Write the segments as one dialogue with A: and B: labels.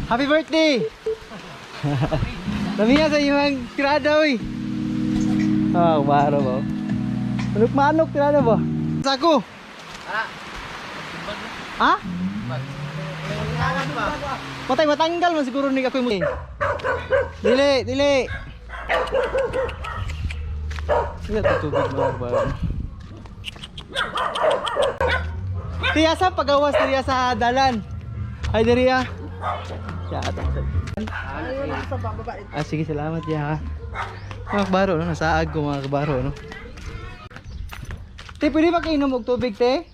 A: Happy birthday! Lamiya sa imong tirada oy. Ah, baro ba? Manok manok tirada ba? Sako. Ha? Patay matanggal man siguro ni ako mo. Dili, dili. Sige, tutubig mo ba? Tiya sa pagawas tiya sa dalan. Ay diri ah. Ya, ato. Ah, sige, salamat ya. Mga kabaro, no? Nasaag ko mga kabaro, no? Te, pwede ba kainom og tubig, te?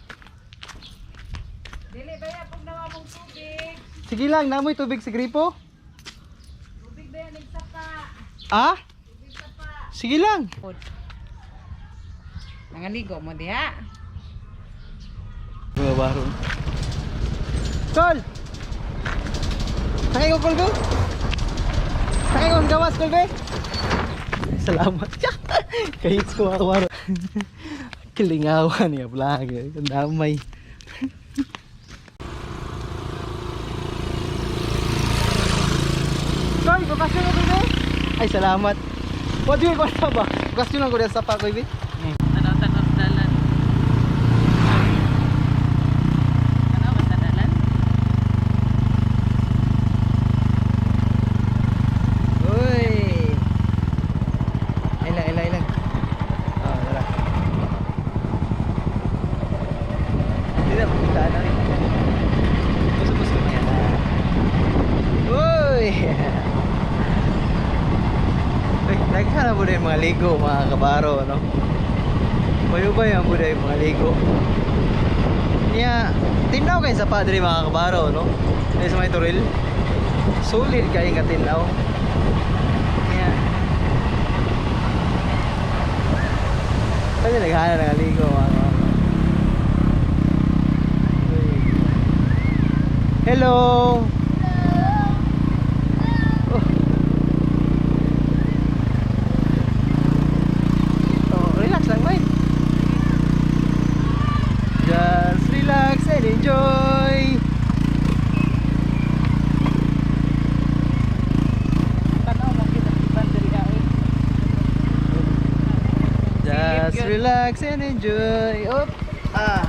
B: Dili ba ya pag nawa mong tubig?
A: Sige lang, namoy tubig sa gripo.
B: Tubig ba yan nagsapa?
A: Ah? Sige lang.
B: Nangaligo mo diha.
A: Mga kabaro. Kol! Sakay ko, Kol, be? Sakay ko sa gawas, Kol, be? Salamat. Kahit ko, mga kabaro. Kilingawan niya, vlog. Ang damay. Koy, bakasyon ko, be? Ay, salamat. What do you want ba? Bakasyon lang ko rin sa pa, Koy, be?
B: Tanaw-tanaw sa dalan. Tanaw ba sa dalan?
A: Uy! Ilang, ilang, ilang. Ah, tara. Hindi na, pupunta na rin. Puso-puso na yan. Uy! Uy, naghanap po na yung mga ligo, mga kabaro, no? Bayubay ang po na yung mga ligo. Niya, tinaw kayo sa padre, mga kabaro, no? Ay, sa may turil. Solid kayo nga tinaw. Yeah. Pwede naghanap ng aligo mga kabaro. Uy. Hello! Oh. Oh, relax lang, mate. Just relax and enjoy.
B: Tanaw mo kita iban diri ah, oy.
A: Just
B: Silip yun.
A: relax and enjoy. Up. Ah.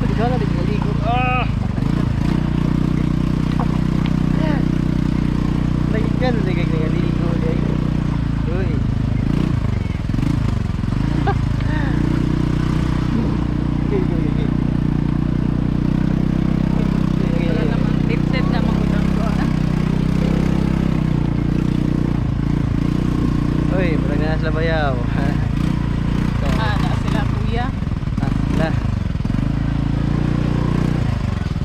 A: Pwede ka na din maligo. Ah. Lagi ka na lagi naligo. Uy. Okay, okay, okay. Okay,
B: Wala
A: okay.
B: naman lifted na magudang ko. Ah.
A: Uy, parang na sila bayaw.
B: Ah, na sila kuya.
A: Ah, na.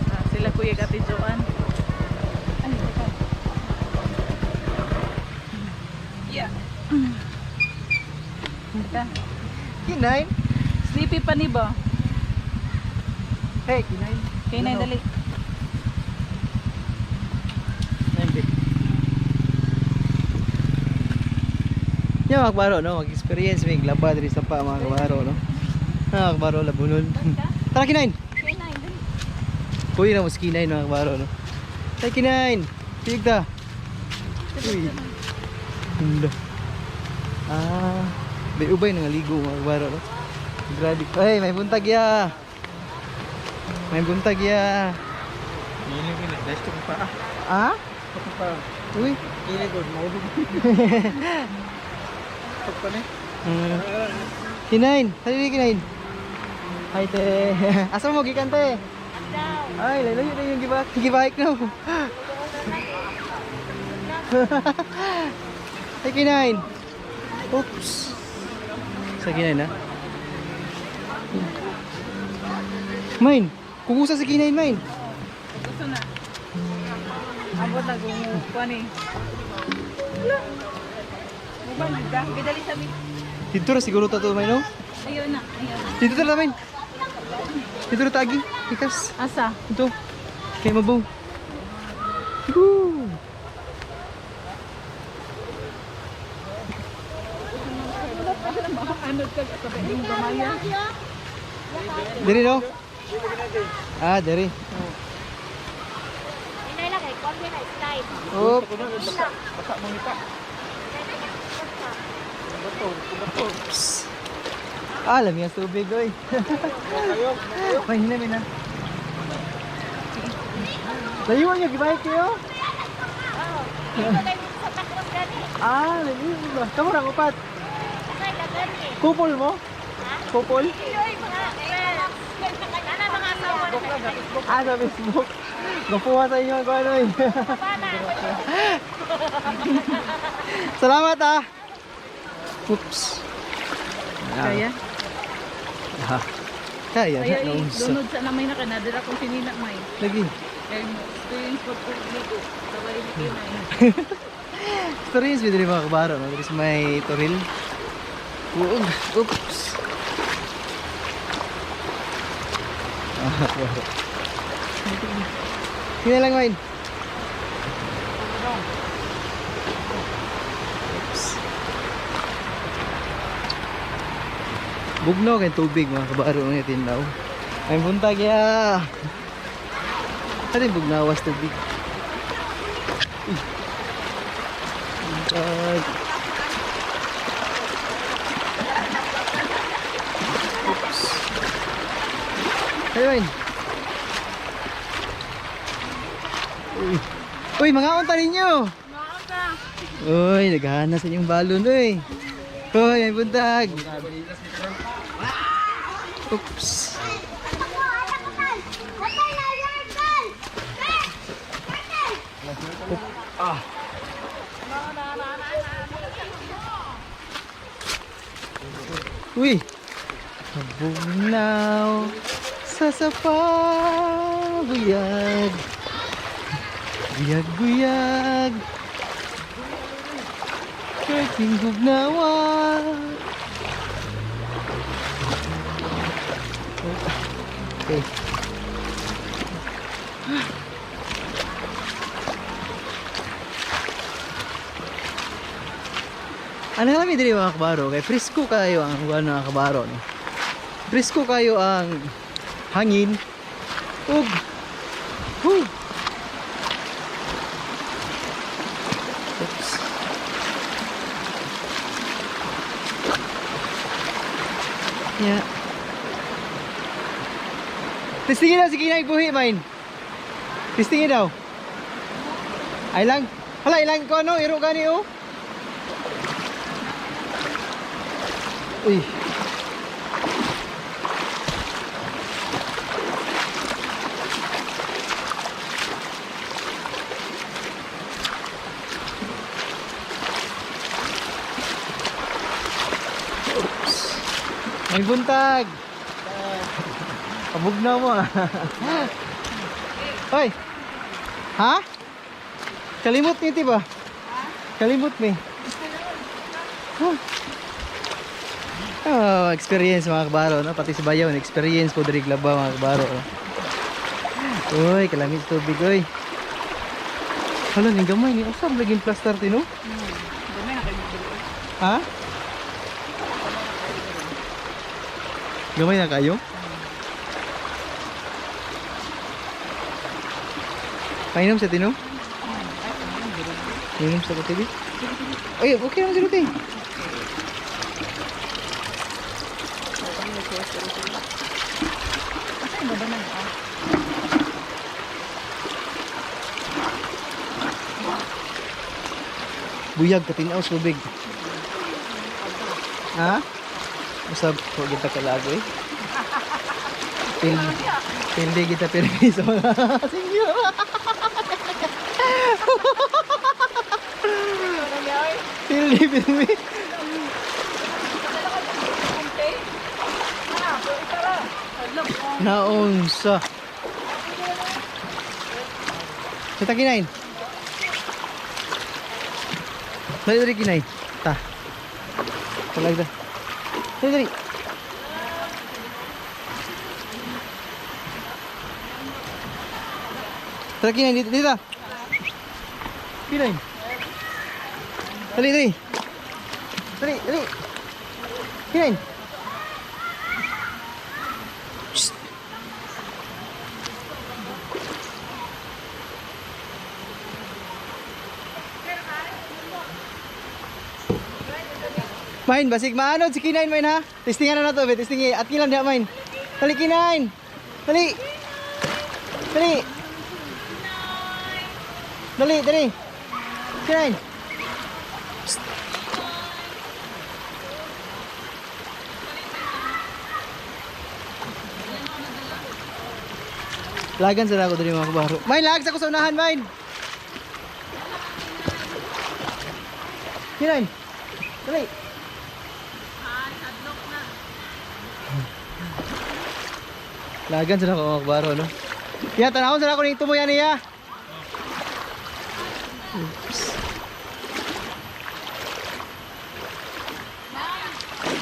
B: Ah, sila kuya Gati Joan. Ay, teka. Yeah. Teka.
A: Kinain.
B: Sleepy pa ni ba?
A: Hey, kinain.
B: Kaya na dali.
A: Nembe. Yan mga kabaro, no? Mag-experience may glaba diri sa pa mga kabaro, no? Mga kabaro, labunon. Tara, kinain!
B: Kaya na dali.
A: Uy, na mas kinain mga kabaro, no? Tara, kinain! Sige ta! Uy. Hunda. Ah, may ubay nga ligo mga kabaro, no? Grabe. Ay, may buntag ya! May buntag ya!
C: Dili ko na, dahil ko pa.
A: Ah?
C: Ako pa.
A: Uy.
C: Dili ko, maulog. Pag pa ni.
A: Kinain, halili kinain. Hi te. Asa mo gikan te? Ay, layo na yung gibike no. Hi kinain. Oops. Sa kinain na. Main, kukusa sa kinain main.
B: Gusto na. Abot na gumukuha ni. Wala. Muban, diba? Bidali sabi.
A: Dito ra siguro ta to main no.
B: Ayaw na, ayaw na.
A: Dito ta main. Dito ra tagi. Ikas.
B: Asa?
A: Ito. Kay mabaw. Woo!
B: Ano ka sabi yung gamaya?
A: Diri no? Ah, diri. Op.
C: Basa mong ita. Bato, bato.
A: Oops. Ah, lami ang tubig, oy. May hinamin na. Layuan niyo, gibay kayo. Ah, layuan ba? Kamu rang upat. Kupol mo? Kupol? Ah, sa Facebook. Napuha sa inyo kung ano eh. Salamat ah. Oops.
B: Kaya?
A: Ah. Kaya
B: Kaya
A: na naunsa.
B: lunod sa namay na kanadira kung sinina may.
A: Lagi.
B: Kaya experience po po ligo. Sabay ni Kinay.
A: Experience with mga kabaro, no? There is may toril. Uog. Oops. Ah, kabaro. Hindi na lang, Wayne. Oops. Bugnaw kay tubig mga kabaro ng tinaw. Ay buntag ya. Ano yung bugnawas tubig? Buntag. Oops. Hey, Wayne. Uy. Uy, mga unta ninyo. Uy, naghahana sa inyong balon, uy. Uy, ay buntag. Oops. Ah. Uy. Bugnaw sa sapa buyag. Buyag buyag. Kaking gugnawa. Okay. Ano kami diri mga kabaro? Kay presko kayo ang ano mga kabaro no. Presko kayo ang hangin ug Whew. Oops. Yeah. Testingin daw si Kinay buhi main. Testingin daw. Ay lang. Hala ilang ko ano iro gani oh. Uy. Oops. May buntag. Kabugnaw mo ah. Hoy. Ha? Kalimot ni ba? Kalimot mi. Huh. Oh, experience mga kabaro, no? Pati si Bayaw, experience po diri glaba mga kabaro. No? Uy, kalamit sa tubig, uy. Hala, ning gamay ni usab laging plaster tino.
B: Gamay na kayo.
A: Ha? Gamay na kayo? Painom sa tino? Inom sa kutibi? Ay, okay naman siguro, te.
B: Asa yung baba na ah?
A: Buyag katinaw sa tubig. Ha? Usab ko kita kalago eh. Pil pildi kita pirmi sa mga singyo. Pildi pirmi. Naunsa. Sa kinain. Dali dali kinay. Ta. Talag ta. Dali dali. Tara kinay dito dito. Kinay. Dali dali. Dali dali. Kinay. Shh. Main, basig maanod si Kinain, main ha. Testingan na nato, be. Testingi. At kilan diha, main. Dali, Kinain. Dali. Dali. Dali, dali. Kinain. Psst. Lagan sa ako dali mga kabaro. Main, lag sa ko sa unahan, main. Kinain. Dali. Lagan sa ako mga kabaro, no? Ya, tanawon sa ako ning tumoy ani ya. Oops.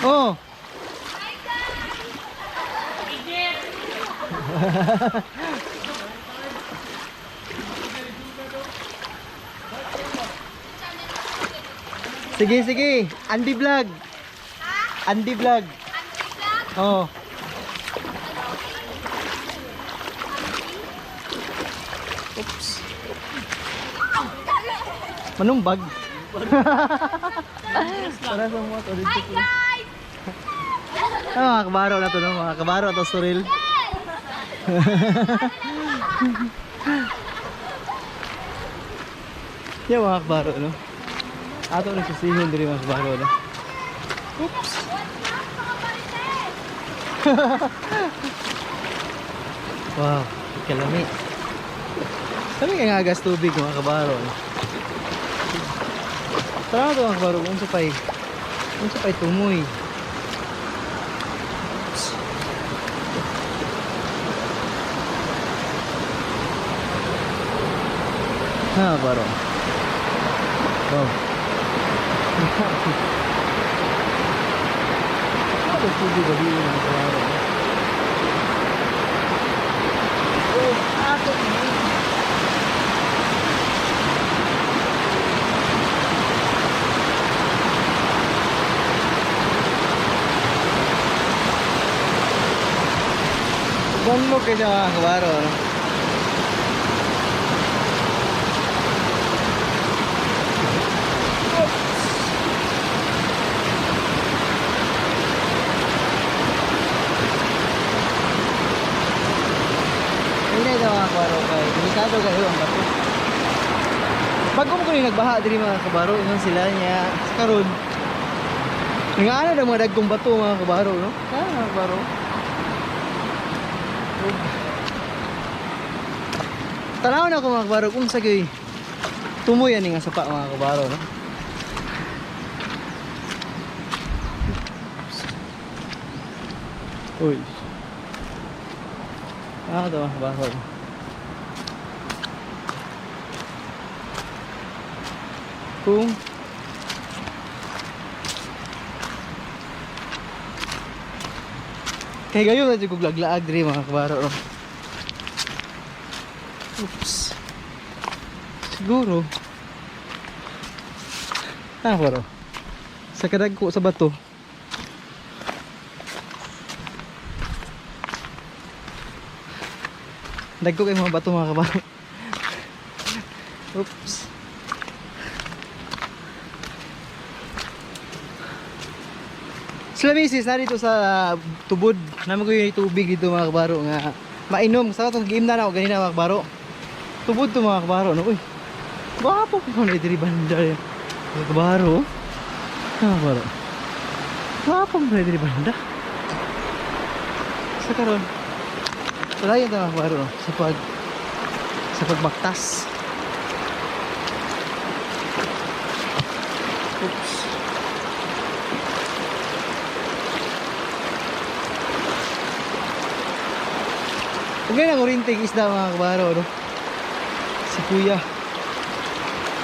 A: Oh. Sige, sige. Andy Vlog. Andy Vlog. Oh. Oops. Manumbag. Para sa mga to.
D: Hi guys!
A: Ah, mga kabaro na to, no? Mga kabaro to, Suril. Yan mga kabaro, no? Ato na susihon diri mga kabaro, no? Oops.
D: What's up mga marites?
A: Wow, kalami. Sabi ka nga gas tubig mga kabaro. No? Tara na to mga kabaro, unsa pa'y tumoy. Oops. Ha, kabaro. Wow. Ano tubig ba dito mga kabaro? Oh, ato ni. Banlo kay siya mga kabaro, no? Hindi daw mga kabaro kay delikado kayo ang bato. Bago mo kunin nagbaha diri mga kabaro, ingon sila niya sa karon. Nga ano na mga dagkong bato mga kabaro, no? Ah, mga kabaro. Tanaw na ako mga kabaro kung sa gay tumoy ani nga sapa mga kabaro, no? Uy. Ah, ito mga kabaro. Kung kay gayon na jud kog laglaag diri mga kabaro. Oh. Oops. Siguro. Ah, baro. Sa kadagko sa bato. Dagko kay mga bato mga kabaro. Oops. Sila misis na dito sa tubod. Naman ko yung tubig dito mga kabaro nga mainom. Sa atong giim na ako ganina mga kabaro. Tubod to mga kabaro no. Uy. Gwapo po na diri banda. Eh. Mga kabaro. Mga kabaro. Gwapo mo na diri banda. Sa karon. Wala yun mga kabaro no? Sa pagbaktas. Oops. Huwag na kurinting isda mga kabaro, no? Si kuya.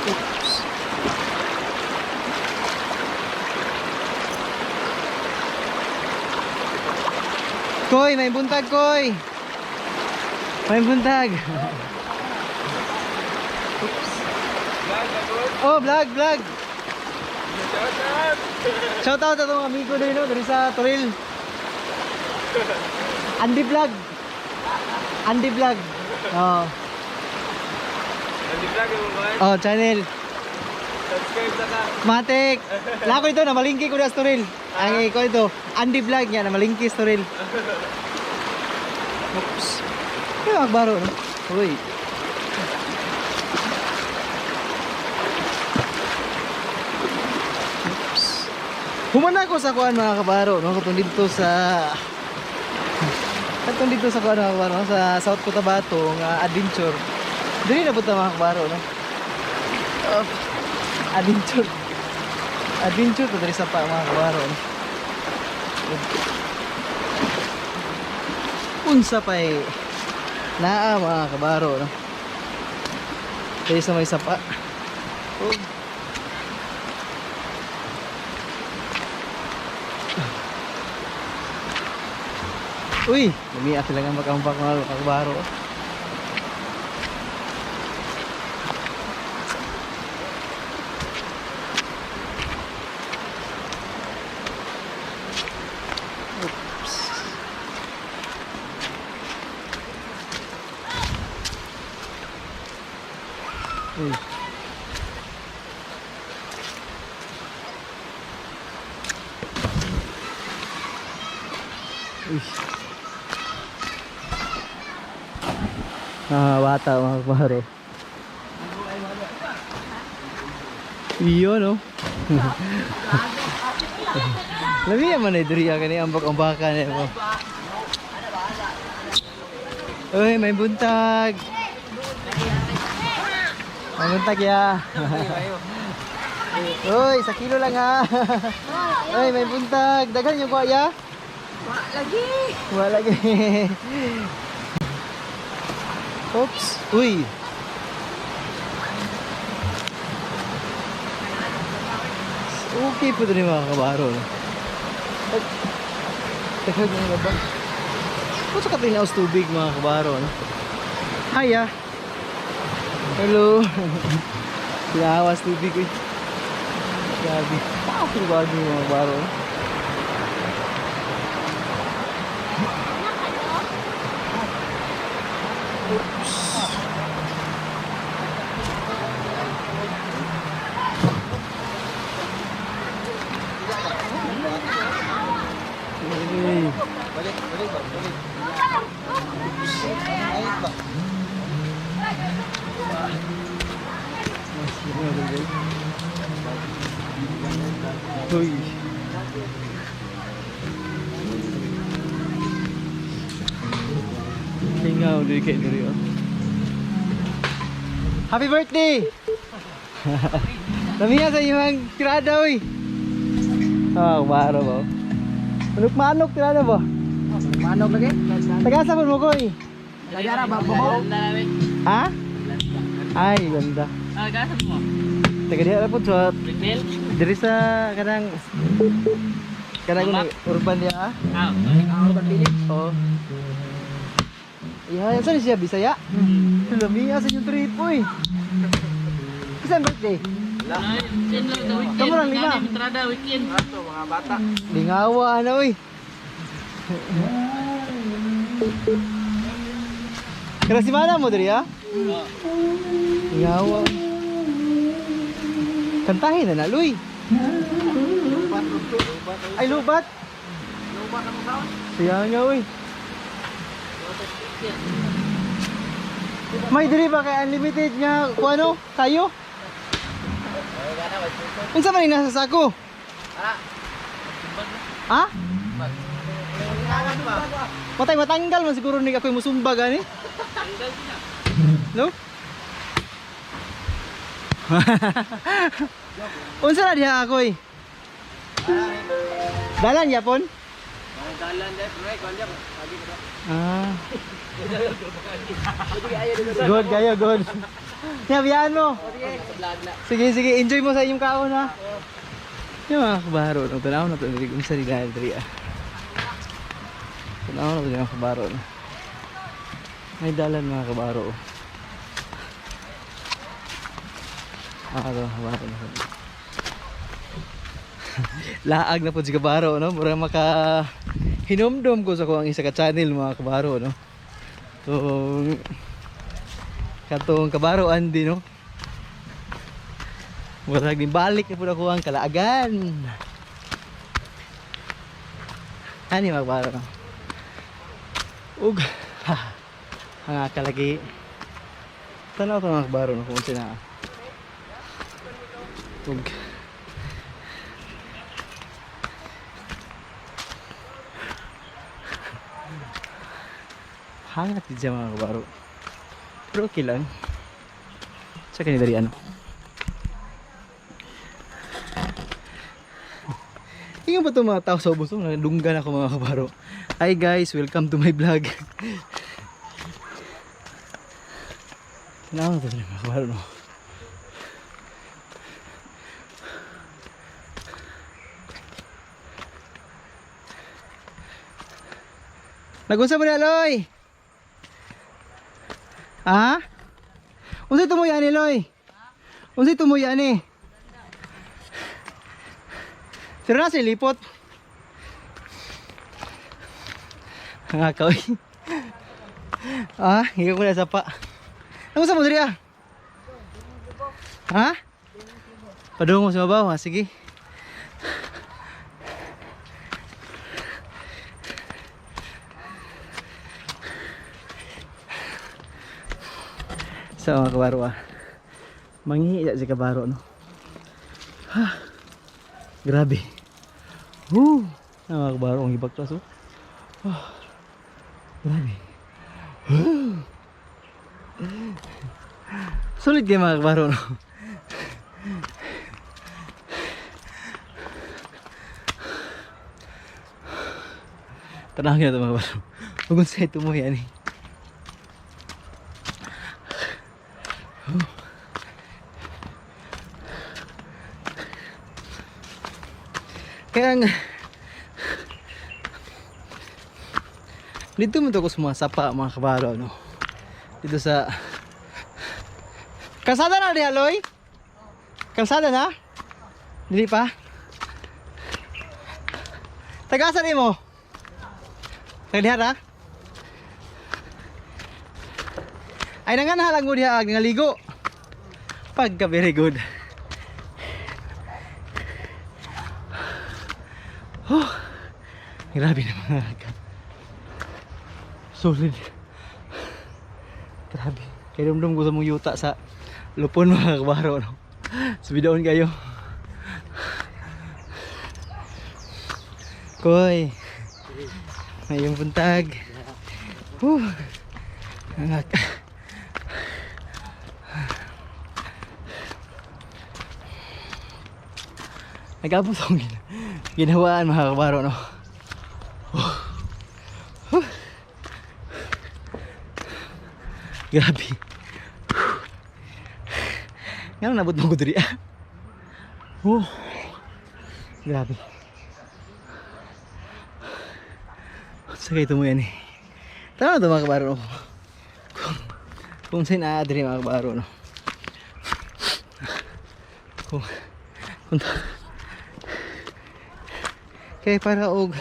A: Oops. Koy, may buntag, Koy! May buntag! Oops. Oh, vlog, vlog! Shout out atong amigo din, no? Diri sa Toril. Andy Vlog. Andy Vlog. Oh.
C: Andy Vlog mo ba?
A: Oh, channel.
C: Subscribe na ka.
A: Matik. Lako ito, namalingki ko na storil. Ang iko ito, Andy Vlog niya, namalingki storil. Oops. Kaya magbaro, no? Uy. Oops. Humana ko sa kuan, mga kabaro, no? Katong dito sa kuan, mga kabaro, no? Sa South Cotabato nga adventure. Dili na punta, mga kabaro, no? Oh, adventure. Adventure to diri sa pa, mga kabaro, no? Unsa pa eh naa, mga kabaro, no? Diri sa may sapa. Oh. Uy, lumiya sila nga mag-ambak, mga kabaro. Oops. Uy. Uy. Ah, bata, mga kabaro. Iyo, no? Lami naman ay diri kani ambak-ambakan eh mo. Uy, may buntag. May buntag ya. Uy, sa kilo lang ha. Uy, may buntag. Daghan yung kuha ya.
D: Wa lagi.
A: Wala lagi. Oops. Uy. Okay po din mga kabaro, no? Ay, taghag ng laba. Puto ka tinaos tubig, mga kabaro, no? Hi ah. Hello. Tinawas tubig, uy. Grabe. Tao ko mga kabaro, no? Uy.
C: Balik, balik ba? Balik. Ayun ba?
A: Uy. Hingaw diri kay diri oh. Happy birthday! Lamiya sa imong tirada oy. Ah, maro ba? Manok manok tirada ba?
C: Manok lagi?
A: Taga sa mo koy?
C: Lagara ba po?
A: Ha? Ay, ganda.
B: Ah, gasa mo.
A: Taga diha ra po sa
B: Rebel?
A: diri sa kanang kanang
B: Mamak?
A: urban diha. Ah.
B: Ah,
C: Urban village.
A: Oo. Iya, saan siya? Bisaya? Lamiya sa inyong trip, uy. Kisan birthday?
B: weekend.
A: Kamu lang lima.
B: Entrada weekend.
C: Ato mga bata.
A: Lingawa na, uy. Kaya si mana mo diri, ah? Lingawa. Kantahin na na, Luy.
C: Lubat, lubat.
A: Ay, lubat.
C: Lubat ang taon.
A: Siya nga, uy. May diri ba kay unlimited nga kung ano? Kayo? Unsa man yung nasa sako? Ha? Matay matanggal man siguro ni ako'y musumba gani. No? Unsa na diha ako'y? Dalan yapon?
C: Dalan dai, pre, kuan diyan.
A: Ah. Good kayo, good. Nabiyaan mo. Sige, sige, enjoy mo sa inyong kaon ha. Yung mga kabaro, no, tanaw na ito, diri unsa nila diri ah. Tanaw na ito mga kabaro, no. May dalan, mga kabaro, oh. Ah, ito, mga kabaro, no. Laag na po si kabaro, no? Mura maka hinumdum ko sa kuang isa ka channel, mga kabaro, no? So, katong kabaro Andy, no? Murag balik na pud ako ang kalaagan. Ani mga kabaro, no? Ug ha, ang kalagi. Tanaw to, mga kabaro, no, kung unsa na. Ug hangat din siya, mga kabaro. Pero okay lang. Sa kanila rin ano. Ingat ba itong mga tao sa ubos? Oh? Nadunggan ako, mga kabaro. Hi guys, welcome to my vlog. Tanawa na ito sila, mga kabaro, no? Nagunsa mo na, Loy? Ha? Unsay tumoy ani, Loy? Unsay tumoy ani? Pero nasa lipot. Nga ka, oy. Ah, higa ko na sa pa. Ano sa mo diri ah? Ha? Padung mo sa babaw, ha? Sige. Sa mga kabaro ah. Manghihi si kabaro, no. Ha. Grabe. Woo! Na mga kabaro ang ibaklas oh. Ah. Grabe. Woo! Sulit kayo, mga kabaro, no. Tanawin na ito, mga kabaro. Huwag sa ito mo yan eh. Kaya nga, dito mo to ko sumasapa, mga kabaro, no? Dito sa kalsada na diha, Loy? Kalsada na? Dili pa? Taga-asa ni mo? Taga diha ra? Ay nanganahalang mo diha ag nangaligo. Pagka very good. Oh, grabe na mga ka. Solid. Grabe. Kaya dumdum ko sa mong yuta sa lupon, mga kabaro, no? Sa bidoon kayo. Koy. Ngayong buntag. Whew. Anak. Nag-abot akong ginawaan, mga kabaro, no? Huh. Grabe. Nga nabot mo ko diri ah. Oh. Grabe. Sa ito mo yan eh. Tama na ito, mga kabaro, no? Kung saan naa diri, mga kabaro, no? Kung kaya para og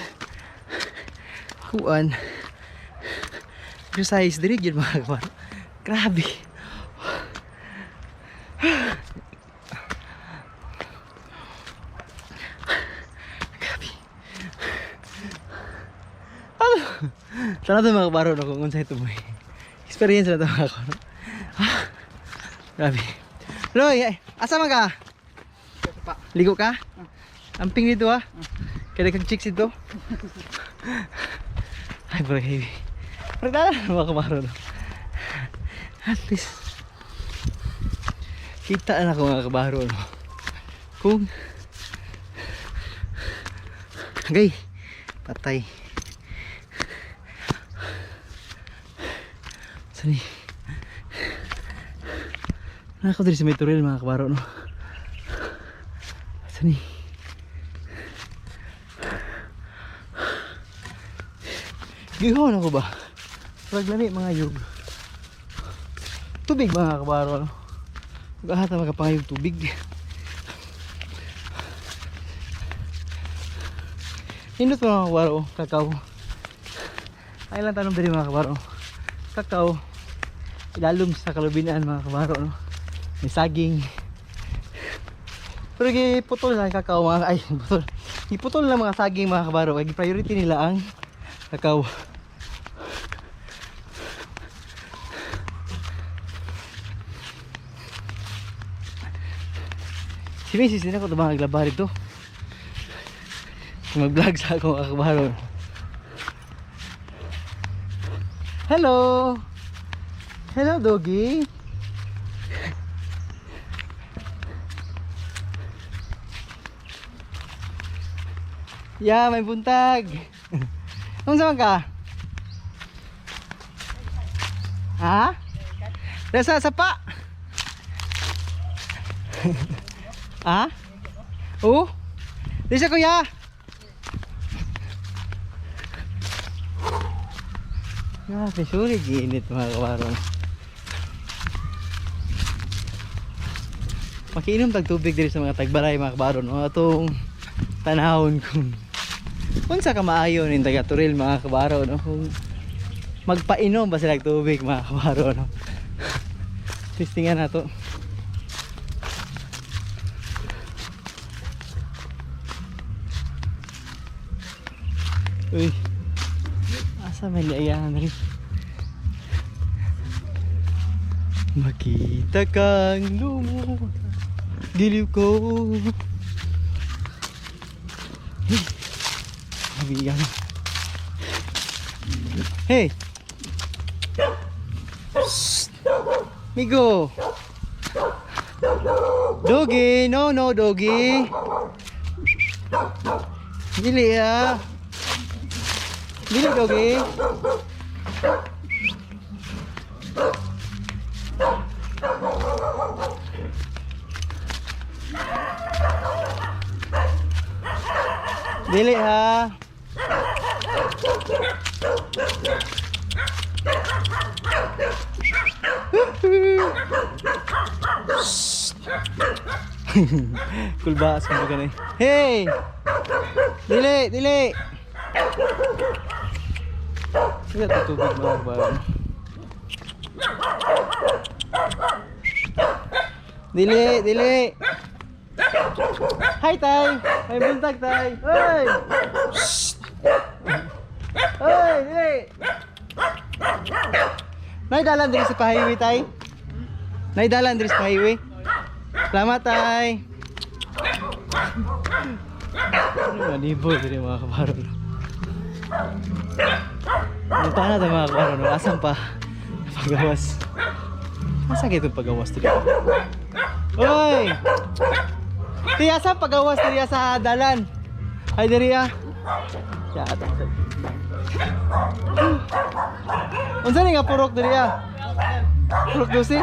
A: kuan exercise diri gyud, mga kabaro. Grabe. Grabe. Ano? Sana ito, mga kabaro, no, kung unsa ito mo eh. Experience na ito, mga kabaro. Ah, grabe. Loy, eh, asa man ka? Ligo ka? Amping dito ah. Kaya kag chicks dito. Ay, bro, heavy. Pero dala na, mga kabaro, no? At least, kita na ako, mga kabaro, no? Kung, okay, patay. Sani? Nako diri sa may turil, mga kabaro, no? Sani? Gihon ako ba? Pag lami mga yug. Tubig, mga kabaro, no? Gahata magapangayog tubig. Nindot pa, mga kabaro, oh, kakao. Ay lang tanong diri, mga kabaro. Kakao. Ilalom sa kalubinan, mga kabaro, no? May saging. Pero giputol na ang kakao mga ay putol. Giputol na mga saging, mga kabaro, kay priority nila ang kakao. Si Mrs. Din ako tabang naglaba rito. Mag-vlog sa ako, mga kabaro. Hello! Hello, doggy! Yeah, may buntag. Unsa man ka? Ha? Nasa sapa. Ha? Oh? Di siya, kuya. Grabe, suri ginit, mga kawaron. Makiinom tag tubig diri sa mga tagbalay, mga kabaron. Mga atong tanahon kung unsa ka maayo ning taga Turil, mga kabaro, no, kung magpainom ba sila og tubig, mga kabaro, no. Testingan nato. Uy, asa man niya rin? Makita kang lumuha, giliw ko. Hey. Nabigan. Hey! Psst. Migo! Doggy! No, no, doggy! Dili ah! Dili, doggy! Dili ha! Kulbaas kung baga na eh. Hey! Dili! Dili! Wala to tubig, mga kabayan. Dili! Dili! Hi, tay! May buntag, tay! Hoy! Shh! Hoy! Dili! Naidalan diri sa pa-highway, tay? Naidalan diri sa pa-highway? Salamat, tay! Ano nga nibo diri, mga kabaro? Ano pa na ito, mga kabaro, no? Asan pa? Pagawas. Asa kayo itong pagawas diri? Oy! Ti, asa pagawas diri sa dalan? Ay, diri ah. Ya, ata. Unsa ni nga purok diri ah? Purok dusi?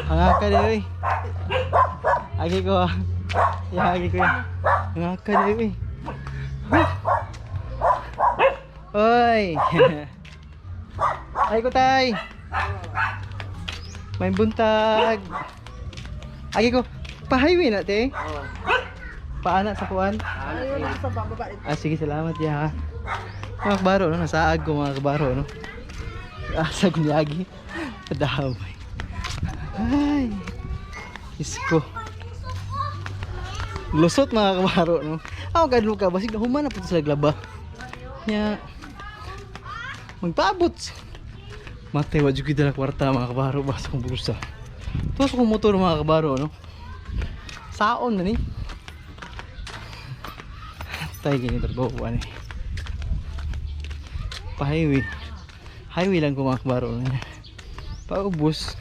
A: Hangaka diri oy. Agi ko ah. Ya, agi ko ya. Hangaka diri oy. Oy. Ay ko, tay. May buntag. Agi ko. Pa-highway na te. Paana sa kuan? Ah, sige, salamat ya. Mga kabaro, no? Nasaag ko, mga kabaro, no? Asa ko niyagi. Padamay. Ay. Isko. Lusot, mga kabaro, no? Ako kadlo ka, basig na human na po sila glaba. Nya. Magpaabot. Matay, wa jud ko'y dala kwarta, mga kabaro, basta kong bulsa. Tos akong motor, mga kabaro, no? Saon na ni. Tay gini trabaho ani. Pa-highway. Highway lang ko, mga kabaro, no. Paubos.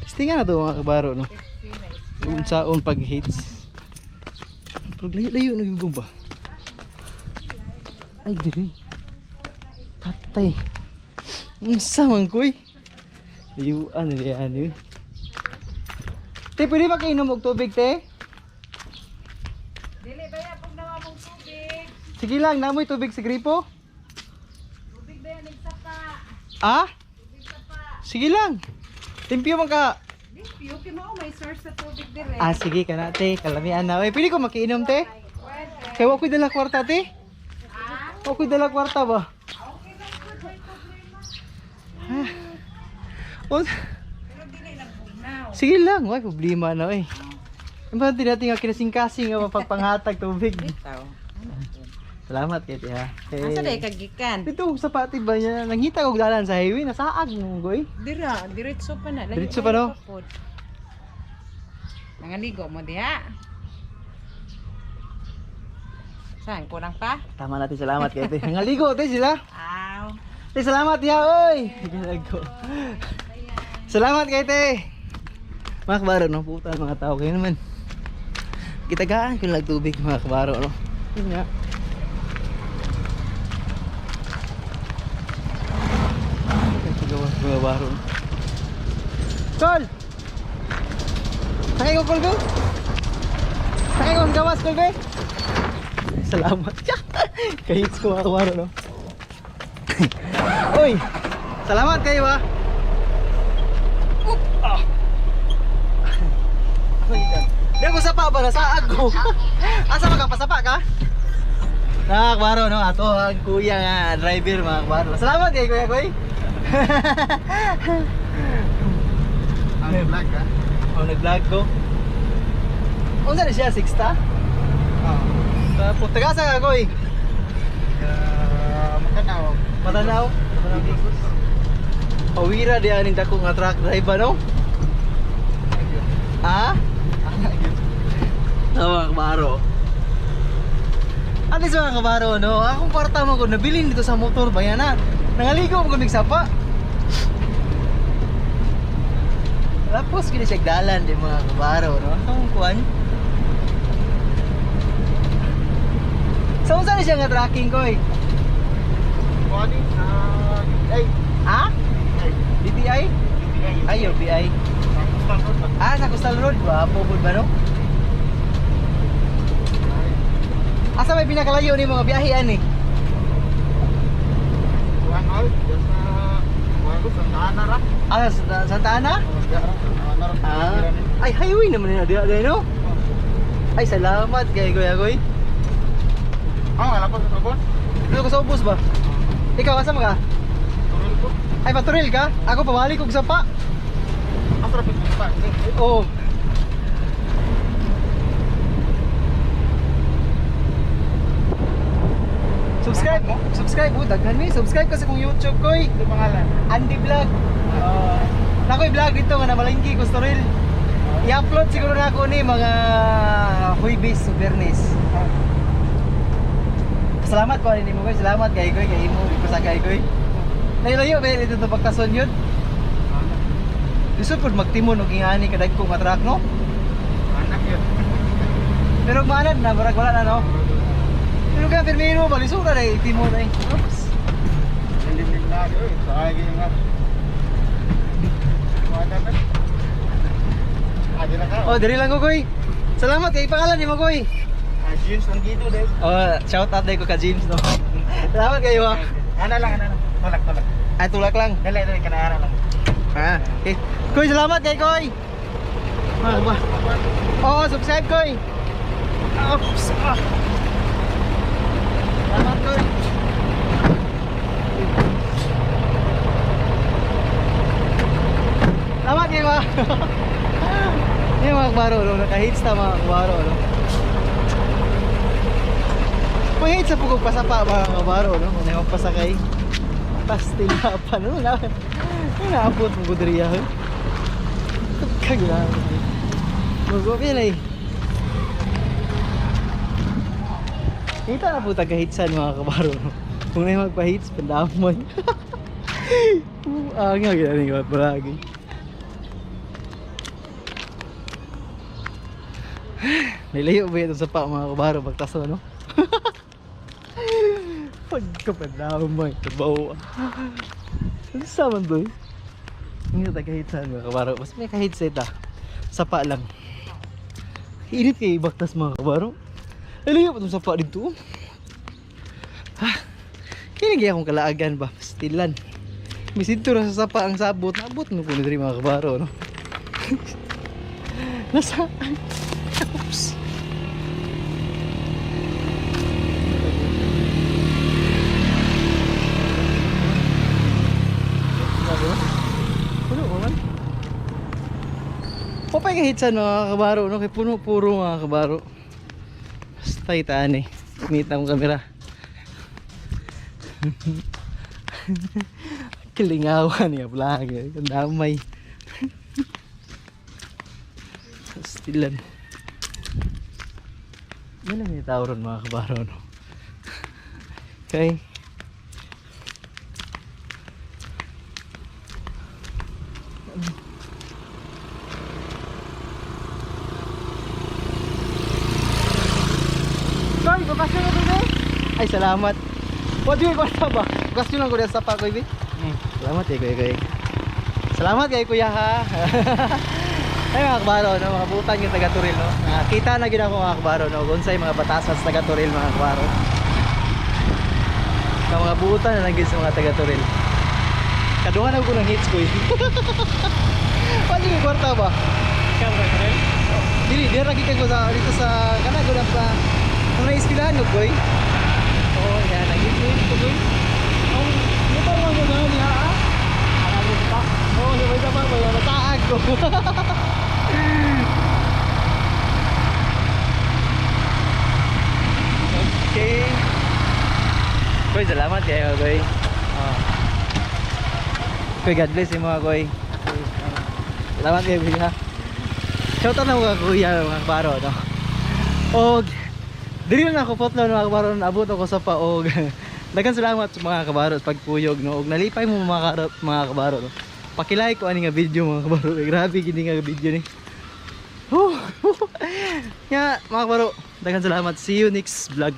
A: Testingan na to, mga kabaro, no. Unsaon pag hits. Pero layo-layo na yung ba? Ay, diri. Patay. Unsa man koy? Layuan na diyan ano. Te, pwede ba kainom og tubig, te?
B: Dili ba ya pag nawa mong tubig?
A: Sige lang, namoy tubig sa gripo.
B: Tubig ba yan nagsapa?
A: Ah?
B: Tubig sapa.
A: Sige lang. Limpyo man ka.
B: Limpyo kay mao may source sa tubig dire.
A: Ah, sige ka na, te. Kalamian na. Uy, pwede ko makiinom, te?
B: Pwede.
A: Kaya wa ko'y dala kwarta, te.
B: Ah,
A: Wa ko'y dala kwarta ba?
B: okay lang po, may problema.
A: Oh,
B: Pero dili lang bugnaw.
A: Sige lang, way problema na eh. Importante natin nga kinasingkasing nga mapagpanghatag tubig.
D: Bitaw.
A: Salamat kay ha. Eh,
D: Asa day kagikan?
A: Dito sa pati ba niya nangita kog dalan sa highway nasaag mo goy.
D: Dira, diretso pa na. Layo-
A: Diretso pa, no?
D: layo pod. Nangaligo mo diha. Saan kulang pa?
A: Tama natin, salamat kay te. Nangaligo te sila.
D: Aw.
A: Te, salamat ya oy. Nangaligo. Salamat kay te. Mga kabaro no, puta mga tao kayo naman. Gitagaan ko lang tubig, mga kabaro, no. Yun nga. Kagawa, mga kabaro. Kol! Sakay ko, Kol, go! Sakay ko, gawas, Kol, be! Salamat. Kahits ko, mga kabaro, no? Uy! Salamat kayo, ah! Ah. Di ako sapa ba? Nasaag ko. Asa man ka? Pasapa ka? Mga kabaro, no? Ato ang kuya nga, driver, mga kabaro. Salamat kay kuya, kuy.
C: Ang vlog ka?
A: Oh, nag-vlog ko. Unsa ni siya? Sixta?
C: Oo.
A: Tapos, taga-asa ka, kuy?
C: Makanaw.
A: Matanaw? Pawira di aning dako nga truck driver, no? Ha? Mga kabaro. At least, mga kabaro, no? Akong kwarta mo ko, nabilin dito sa motor, bayan na. Nangaligo mo kumig sapa. Tapos kini siya dalan di, mga kabaro, no? Akong kuan. Sa unsa ni siya nga tracking ko eh?
C: Kuani sa UPI.
A: Ha?
C: UPI.
A: DTI?
C: UPI.
A: Ay, UPI.
C: Sa Coastal Road ba?
A: Ah, sa Coastal Road. Wapo po ba, no? Asa may pinakalayo ni mga biyahean eh?
C: Kuan all sa kuan ko Santa Ana ra.
A: Ah, sa Santa Ana?
C: Oh, diya ra, Santa Ana ra.
A: Ah. Ay, highway naman yun. Diya, diya, no? Ay, salamat kay Kuya Koy.
C: Ah, wala pa sa tubos.
A: Dito ko sa ubos ba? Ikaw, asa mo ka?
C: Turil ko.
A: Ay, paturil ka? Ako, pabalik kog sapa.
C: Asa ra pud pa.
A: Oo. Subscribe mo? Subscribe mo, daghan mi. Subscribe kasi kung YouTube ko eh.
C: Ito pangalan.
A: Andy Vlog. Nakoy vlog dito nga namalengke ko Toril. I-upload siguro na ako ni mga Huybis o Bernes. Salamat ko ani nimo koy. Salamat kay koy kay imo ipasakay koy. Layo-layo ba dito to pagkason yun? Gusto pud magtimon og ingani kadag ko nga truck, no?
C: Anak yun.
A: Pero maanad na murag wala na, no. Pero ka pirmino ba lisura na itimon ay. Oops.
C: Lilim na oy. Sa ay nga. Kuan na. Agi na ka.
A: Oh, diri lang ko koy. Salamat kay pangalan nimo koy.
C: Ah, James ang gito dai.
A: Oh, shout out dai ko ka James, no. Salamat kayo ah.
C: Ana lang, ana lang. Tulak, tulak.
A: Ay, tulak lang.
C: Dali, dali kana ana lang.
A: Ah, okay. Koy, salamat kay Koy. Ah, ba. Oo, subscribe Koy. Oops. Ah. Salamat Koy. Salamat kay mga. Yung mga kabaro, no? Naka-hits na mga kabaro, no? Pag-hits sa pugong pasapa, mga kabaro, no? Kung naman pasakay. Pastil na pa, no? Na, naabot mo gudriya, eh. Kagila. Magupin eh. Kita na po taga-hitsan, mga kabaro, no? Kung na magpa-hits, pandamoy. Ah, nga, ginagawa nga palagi. Nilayo ba ito sa pa, mga kabaro, pagtaso, no? Pagkapandamoy, kabaw. Ano sa man doy? Hindi taga-hitsan, mga kabaro. Mas may ka-hitset ah. Sapa lang. Init kay baktas, mga kabaro. Ay, layo pa itong sapa dito. Ha? Kinagi akong kalaagan ba? Pastilan. Misinto na sa sapa ang sabot. Nabot no ko diri, mga kabaro, no? Nasa... Oops. Sabi mo? Puno mo man. Popay kahitsan mga kabaro no, kay puno puro mga kabaro. Basta itaan eh. Init na akong kamera. Kilingawan niya vlog. Ang damay. Stilan. Yan lang yung tao ron mga kabaro no. Okay. Koy, bakasyon na ko. Ay, salamat. What do you kwarta ba? Bakasyon lang ko diyan sa pa, koy, bi. Salamat eh, kuya, kuya. Salamat kay kuya ha. Ay mga kabaro, no, mga butan yung taga Turil, no. Nakita na gid ako mga kabaro, no, kung sa'y mga batasan sa taga Turil mga kabaro. Sa mga butan na lang gid sa mga taga Turil. Kaduha na ko ng hits ko. Pwede yung kwarta ba?
C: Ikaw ba, Karel?
A: Dili, dili ra gikan ko sa dito sa kana ko na pa. Kung naiskilahan ko, koy. Oo, yan nag-hit ko, koy. Ang motor man ko na niya, ah. Alam mo pa. Oo, sabay sa pa, may nataag ko. Okay. Koy, salamat kayo, koy. Oh. Koy, God bless yung mga koy. Salamat kayo, kuya. Shoutout na mga kuya, mga kabaro, no? Og, dili na ako potlo mga kabaro, naabot ako sa paog. Daghang salamat sa mga kabaro sa pagpuyog, no? Og nalipay mo mga, mga kabaro, no? Pakilike ko ani nga video mga kabaro. Grabe gini nga video ni. Whew. Nga, mga kabaro, daghang salamat. See you next vlog.